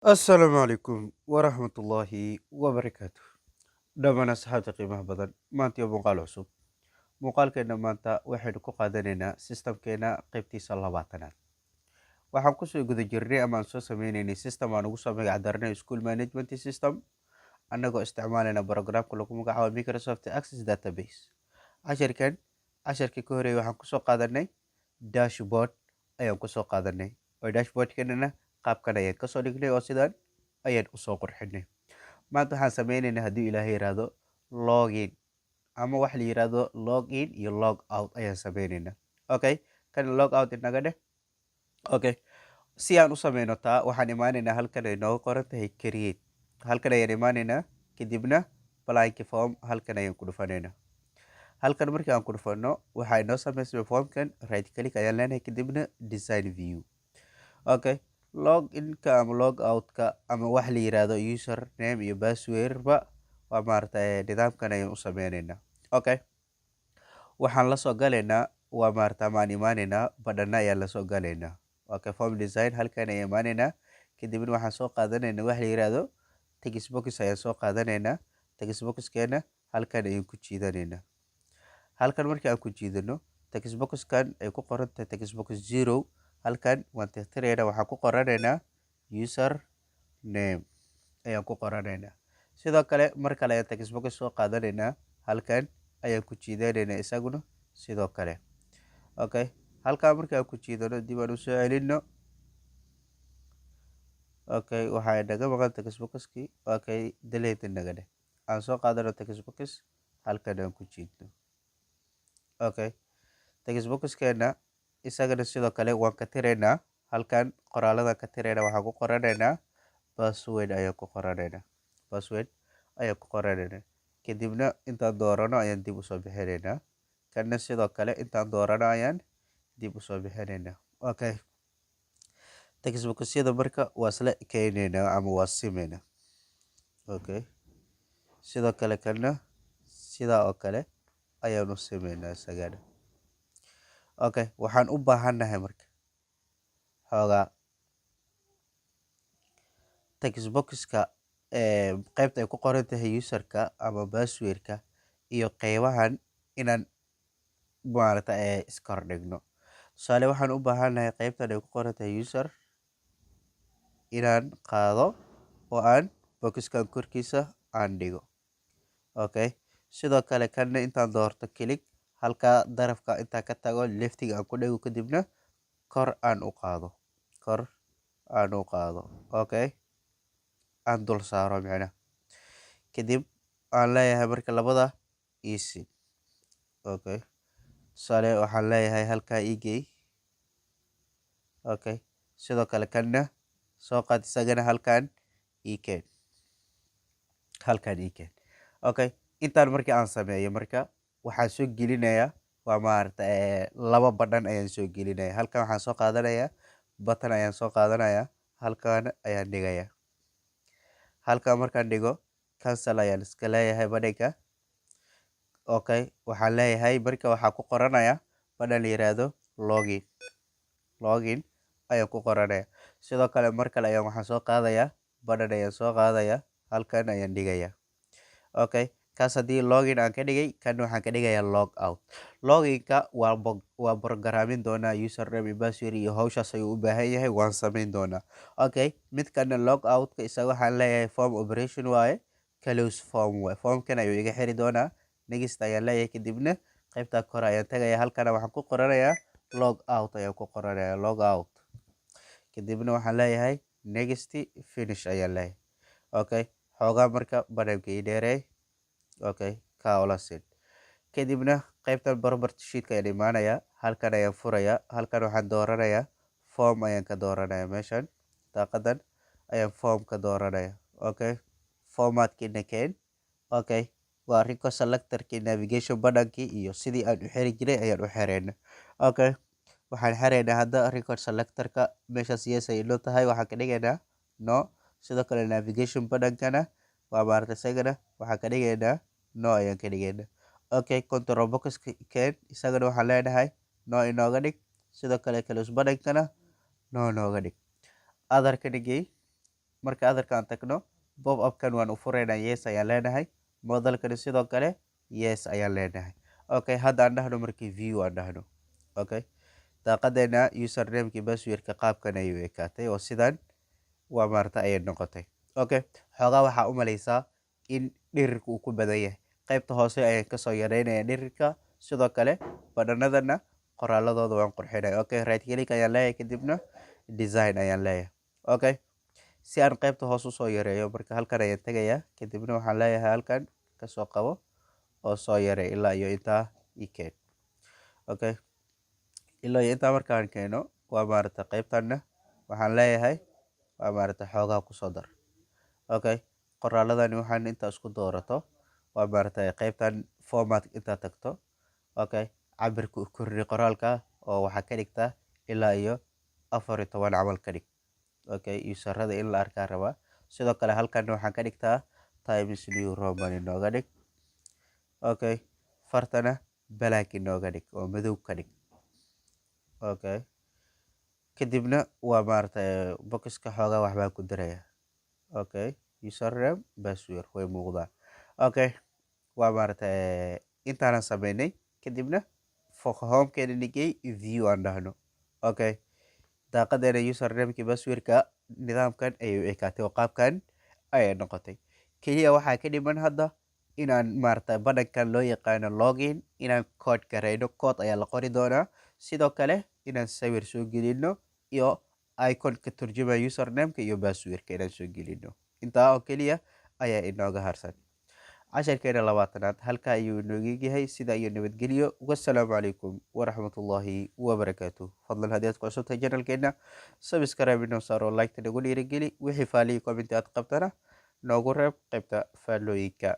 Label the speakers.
Speaker 1: Assalaamu calaykum waraxmatullaahi wabarakaatu. Dhammaan asxaabta qiimaha badan, maanta iyo muuqaal cusub. Muuqaalkeena maanta waxaynu ku qaadanaynaa systemkeena qeybtiisa 20aad. Waxaan kusoo guda jirnay ama aan soo sameynaynay system aan ugu soo magac darnay School Management System, annagoo isticmaalayna programka lagu magacaabo Microsoft Access Database. Casharkan casharkii ka horeeyay waxaan kusoo qaadanay dashboard ayaan kusoo qaadanay, oo dashboardkeenana qaabkan ayaan kasoo dhignay oo sidaan ayaan usoo qurxinay. Maanta waxaan sameynaynaa, haddii Ilaahay yiraahdo, login ama wax la yiraahdo login iyo log out ayaan sameynaynaa. Okay, kan log out inaga dheh. Okay, si aan u sameyno taa, waxaan imaanaynaa halkan ay nooga qoran tahay create. Halkan ayaan imaanaynaa, kadibna blank form halkan ayaan ku dhufanaynaa. Halkan markii aan ku dhufano, waxaa inoo sameysmay formkan. Right click ayaan leenahay, kadibna design view. Okay, log inka ama log outka ama wax la yiraahdo user name iyo passwordba waa maaragtay nidaamkan ayaan u sameynaynaa. Okay, waxaan lasoo galaynaa waa maarata ama aan imaanaynaa badhana ayaan lasoo galaynaa. Okay, form design halkan ayaan imaanaynaa, kadibna waxaan soo qaadanaynaa wax la yiraahdo text box ayaan soo qaadanaynaa. Text boxkeena halkan ayaan ku jiidanaynaa. Halkan markii aan ku jiidano, text boxkan ay ku qoran tahay text box 0, halkan waan tirtiraynaa. Waxaan ku qoranaynaa user name ayaan ku qoranaynaa. Sidoo kale mar kale ayaan text box soo qaadanaynaa, halkan ayaan ku jiidanaynaa isaguna sidoo kale. Okay, halkan markii aan ku jiidano, dib aan usoo celino. Okay, waxaa inaga maqan text boxkii. Okay, delete inaga dheh. Aan soo qaadano text box, halkan aan ku jiidno. Okay, text boxkeena isagana sidoo kale waan ka tiraynaa. Halkan qoraalada ka tirayna, waxaan ku qoranaynaa password ayaan ku qoranaynaa. Password ayaan ku qoranaynaa, kadibna intaan doorano ayaan dib usoo bixinaynaa. Kanna sidoo kale intaan doorano ayaan dib usoo bixinaynaa. Okay, textboxyada marka waa isla keenaynaa ama waa simaynaa. Okay, sidoo kale kanna sidaa oo kale ayaan u simaynaa isagana. Okay, waxaan u baahannahay marka xoogaa textboxka qaybta ay ku qoran tahay userka ama passwordka iyo qeybahan inaan maaragta iskor dhigno. Tusaale, waxaan u baahannahay qaybtan ay ku qoran tahay user inaan qaado oo aan boxkan korkiisa aan dhigo. Okay, sidoo kale kanna intaan doorto click, halka darafka intaan ka tago, leftiga aan ku dhigo, kadibna kor aan u qaado, kor aan u qaado. Okay, aan dul saaro micnaha. Kadib aan leeyahay marka labada easy. Okay, tusaale waxaan leeyahay halkaa igey. Okay, sidoo kale kanna soo qaad, isagana halkan ikeen, halkan ikeen. Okay, intaan markii aan sameeyo, marka waxaan soo gelinayaa waa maaragta laba badhan ayaan soo gelinaya. Halkan waxaan soo qaadanayaa button ayaan soo qaadanayaa, halkan ayaan dhigaya. Halkan markaan dhigo, cancel ayaan iska leeyahay badhanka. Okay, waxaan leeyahay marka waxaa ku qoranaya badhan la yiraahdo login. Login ayaan ku qoranaya. Sidoo kale mar kale ayaan waxaan soo qaadayaa badhan ayaan soo qaadaya, halkan ayaan dhigaya. Okay, kaas haddii login aan ka dhigay, kan waxaan ka dhigayaa log out. Loginka waa programmin doonaa, username iyo password iyo hawshaas ayuu u baahan yahay, waan samayn doonaa. Okay, midkana log outka isaga waxaan leeyahay form operation waaye, close form waaye, formkan ayuu iga xiri doonaa. Next ayaan leeyahay, kadibna qaybta kore ayaan tagaya. Halkana waxaan ku qoranayaa log out ayaan ku qoranaya, log out. Kadibna waxaan leeyahay next, finish ayaan leeyahay. Okay, xoogaa marka badhanka ii dheereey. Okay, kaolasin. Kadibna qaybtan property sheetka ayaan imaanayaa, halkan ayaan furayaa, halkan waxaan dooranayaa form ayaan ka dooranaya. Meeshan daaqadan ayaan form ka dooranaya. Okay, formatkiina keen. Okay, waa record selectorkii, navigation buttonkii iyo sidii aan u xiri jiray ayaan u xireyna. Okay, waxaan xiraynaa hadda record selectorka. Meeshaas yes ay inoo tahay, waxaan ka dhigaynaa no. Sidoo kale navigation buttonkana waa maaragtay isagana waxaan ka dhigaynaa no ayaan ka dhigaynaa. Okay, control box keen, isagana waxaan leenahay no inooga dhig. Sidoo kale close buttonkana no nooga dhig. Other ka dhigay. Marka otherka aan tagno, pop upkan waan u furaynaa, yes ayaan leenahay. Modalkani sidoo kale yes ayaan leenahay. Okay, hadda aan dhahno markii view aan dhahno. Okay, daaqadeena usernamekii passwordka qaabkan ayuu ekaatay oo sidan waa maarata ayay noqotay. Okay, xoogaa waxaa u maleysaa in dhirirka uu ku badan yahay. Qaybta hoose ayaan kasoo yareynaya dhirirka, sidoo kale badhanadana qoraaladooda waan qurxinaya. Okay, right click ayaan leeyahay, kadibna design ayaan leeyahay. Okay, si aan qaybta hoose usoo yareeyo, marka halkan ayaan tegayaa, kadibna waxaan leeyahay halkan kasoo qabo oo soo yarey ilaa iyo intaa i keen. Okay, ilaa iyo intaa markaan keeno, waa maarata qaybtanna waxaan leeyahay waa maarata xoogaa kusoo dar. Okay, qoraaladani waxaan intaa isku doorato, waa maarata qaybtan format intaa tagto. Okay, cabirka u kordhi qoraalka oo waxaa ka dhigtaa ilaa iyo 14 camal ka dhig. Okay, userada in la arkaa rabaa. Sidoo kale halkan waxaan ka dhigtaa Times New Roman inooga dhig. Okay, fartana black inooga dhig oo madow ka dhig. Okay, kadibna waa maarata boxka xoogaa waxbaa ku daraya. Okay, username password way muuqdaan. Okay, waa maarata intaanan sameynay. Kadibna homekeena nigey, view aan dhahno. Okay, daaqadeena usernamekii passwordka nidaamkan ayay u ekaatay oo qaabkan ayay noqotay. Keliya waxaa ka dhiman hadda inaan maarata badhankan loo yaqaano login inaan code garayno. Code ayaa la qori doonaa, sidoo kale inaan sawir soo gelino iyo icon ka turjumaya usernameka iyo passwordka inaan soo gelino. Intaa oo keliya ayaa inooga harsan. Casharkeena 20aad halka ayuu inooga yahay. Sida iyo nabadgelyo. Wasalaamu calaykum waraxmatullaahi wabarakaatu. Fadlan haddii aad ku cusubtahay channelkeena, subscribe inoo saaro, like-ta nagu dhiirigeli. Wixii faaliyi comment aad qabtana noogu reeb qaybta faallooyinka.